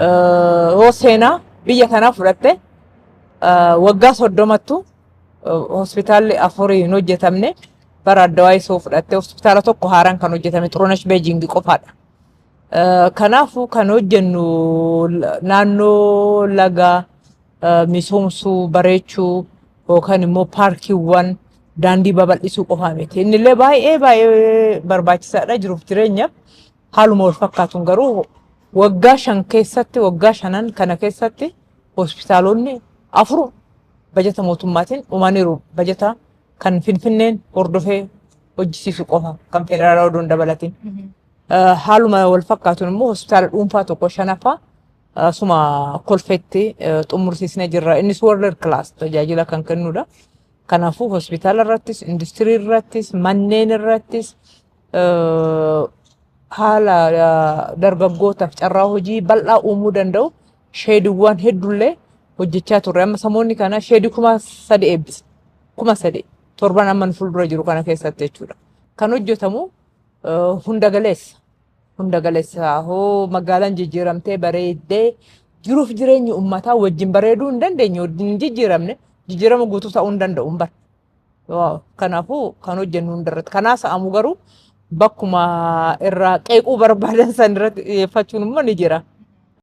Hoo seenaa biyya kanaa fudhatte, waggaa 30ttu hospitaalli afurii hin hojjetamne. Bara Addawaayii soo fudhatte, hospitaala tokko haaraan kan hojjetame Xurunesh Beejingi qofaadha. Kanaafuu kan hojjennu naannoo laga misoomsuu, bareechuu yookaan immoo paarkiiwwan, daandii babal'isuu qofaa miti. Inni illee baay'ee baay'ee barbaachisaadha jiruuf jireenyaaf. Haaluma wal fakkaatuun garuu waggaa 5 keessatti, waggaa shanan kana keessatti hospitaalonni afur bajata mootummaatiin dhumaniiru. Bajata kan Finfinneen hordofee hojjisiisu qofa, kan federaalaa odoo hin dabalatin. Haaluma wal fakkaatuun immoo hospitaala dhuunfaa tokko shanaffaa suma Kolfeetti xumursiisnee jirra. Innis world class tajaajila kan kennudha. Kanaafuu hospitaala irrattis, industirii irrattis, manneen irrattis, haala dargaggootaaf carraa hojii bal'aa uumuu danda'u sheediiwwan hedduullee hojjechaa turre. Amma samoonni kana sheedii 3000 eebbisa. 3000 torban amma nu fuuldura jiru kana keessatti jechuudha. Kan hojjetamu hunda galeessa. Hunda galeessa. Hoo magaalaan jijjiiramtee bareeddee jiruuf jireenyi uummataa wajjin bareeduu hin dandeenye, hin jijjiiramne, jijjiirama guutuu ta'uu hin danda'u hin bara. Kanaafuu kan hojjennu hundarratti. Kanaa sa'amu garuu bakkuma irraa qeequu barbaadan san irratti xiyyeeffachuun immoo ni jira.